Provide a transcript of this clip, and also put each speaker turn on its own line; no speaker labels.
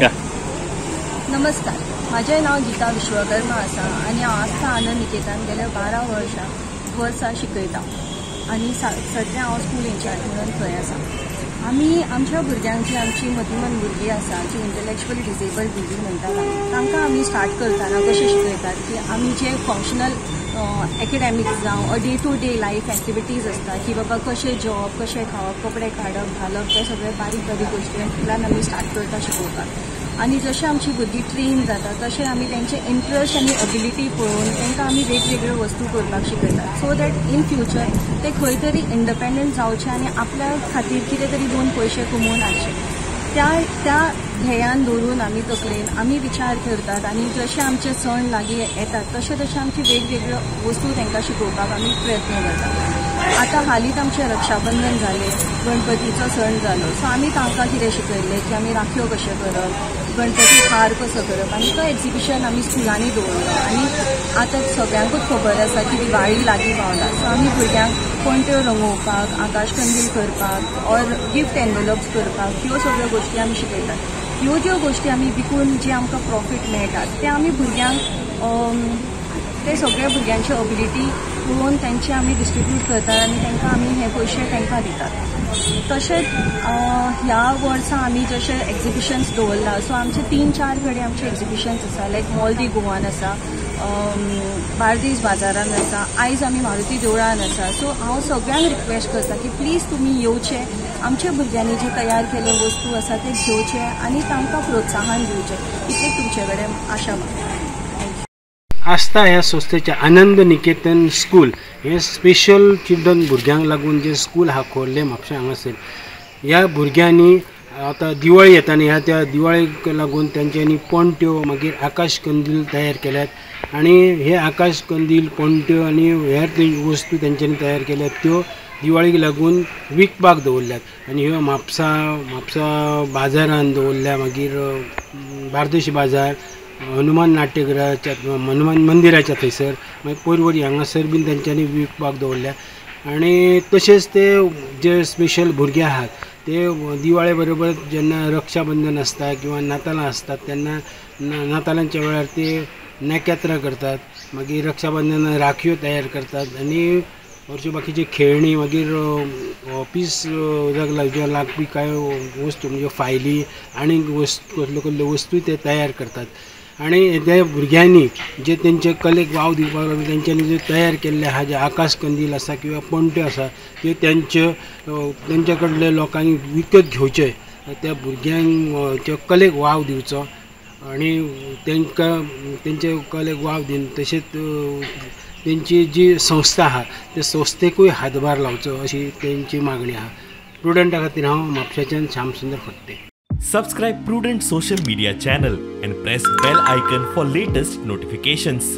नमस्कार, म्हाजें नांव गीता विश्वकर्मा आसा आनी हांव आस्था आनंद निकेतन गेल्या 12 वर्सां शिकयता आनी सद्या हांव स्कूल इन्चार्ज म्हणून थंय आसा. आमी आमच्या भुरग्यांक जी आमची मतिमंद भुरगीं आसा, जी इंटलेक्च्युअली डिसेबल्ड भुरगीं म्हणटात आमी, तांकां आमी स्टार्ट करतना कशें शिकयतात की आमी जे फंक्शनल एकेडॅमिक्स जावं day to day life activities आसता की बाबा कशें जेवप, कशें खावप, कपडे काडप घालप, ते सगळे बारीक बारीक गोश्टींतल्यान आमी स्टार्ट करता शिकोवपाक. आनी जशें आमची भुरगीं ट्रेन जाता तशें आमी तेंचे इंट्रस्ट आनी एबिलिटी पळोवन तांकां आमी वेगवेगळ्यो वस्तू करपाक शिकयतात, सो that in future ते खंय तरी इंडिपेंडंट जावचे आनी आपल्या खातीर कितें तरी 2 पयशे कमोवन हाडचे. त्या त्या ध्येयान दवरून आमी तकलेन आमी विचार करतात आनी जशे आमचे सण लागीं येतात तशें तशें आमची वेगवेगळ्यो वस्तू तांकां शिकोवपाक आमी प्रयत्न करतात. आतां हालींच आमचें रक्षाबंधन जालें, गणपतीचो सण जालो, सो आमी तांकां कितें शिकयलें की आमी राखयो कशें करप, गणपती हार कसो करप आनी तो एग्जिबिशन आमी स्कुलांनी दवरलो. आनी आतां सगळ्यांकूच खबर आसा की दिवाळी लागीं पावला, सो आमी भुरग्यांक पणट्यो रंगोवपाक, आकाशकंदील करपाक ऑर गिफ्ट एनवेलप्स करपाक, ह्यो सगळ्यो गोश्टी आमी शिकयतात. ह्यो ज्यो गोश्टी आमी विकून जे आमकां प्रॉफीट मेळटात ते आमी भुरग्यांक ते सगळ्या भुरग्यांची अबिलिटी पळोवन तांचे आमी डिस्ट्रिब्यूट करतात आनी तांकां आमी हे पयशे तांकां दितात. तशेंच ह्या वर्सा आमी जशे एग्जिबिशन्स दवरला, सो आमचे 3-4 कडेन आमचे एग्जिबिशन्स आसा, लायक मॉल दी गोवान आसा, बार्देस बाजारान आसा, आयज आमी मारुती देवळान आसा. सो हांव सगळ्यांक रिक्वेस्ट करता की प्लीज तुमी येवचे, आमच्या भुरग्यांनी जे तयार केल्ले वस्तू आसा ते घेवचे आनी तांकां प्रोत्साहन दिवचें, इतलें तुमचे कडेन आशा मागता.
आस्था ह्या संस्थेचें आनंद निकेतन स्कूल हें स्पेशल चिल्ड्रन भुरग्यांक लागून जें स्कूल आहा खोर्ले म्हापशें हांगासर, ह्या भुरग्यांनी आतां दिवाळी येता न्ही, ह्या त्या दिवाळीक लागून तेंच्यांनी पणट्यो मागीर आकाश कंदील तयार केल्यात आनी हे आकाश कंदील पणट्यो आनी हेर वस्तू तेंच्यांनी तयार केल्यात त्यो दिवाळीक लागून विकपाक दवरल्यात आनी ह्यो म्हापसा बाजारान दवरल्या, मागीर बार्देश बाजार, हनुमान नाट्यगृहाच्या हनुमान मंदिराच्या थंयसर, मागीर पोरवरी हांगासर बीन तेंच्यांनी विकपाक दवरल्या. आनी तशेंच ते जे स्पेशल भुरगे आहात ते दिवाळे बरोबर जेन्ना रक्षाबंधन आसता किंवा नातालां आसतात तेन्ना नातालांच्या वेळार ते नखेत्रां करतात, मागीर रक्षाबंधनाक राखयो तयार करतात आनी हरशीं बाकीची खेळणी, मागीर ऑफीस ज्यो लागपी कांय वस्तू म्हणजे फायली आनी वस्तू कसल्यो कसल्यो वस्तू ते तयार करतात. आनी त्या भुरग्यांनी जे तेंचे कलेक वाव दिवपाक लागून तेंच्यांनी जे तयार केल्ले आहा, जे आकाश कंदील आसा किंवा पणट्यो आसा त्यो तेंच्या कडले लोकांनी विकत घेवचे, त्या भुरग्यांक त्या कलेक वाव दिवचो आनी तांकां तेंचे कलेक वाव दिवन तशेंच तेंची जी संस्था आहा त्या संस्थेकूय हातभार लावचो अशी तेंची मागणी आहा. प्रुडंटा खातीर हांव म्हापशेंच्यान Shyamsundar Phadte.
Subscribe Prudent social media channel and press bell icon for latest notifications.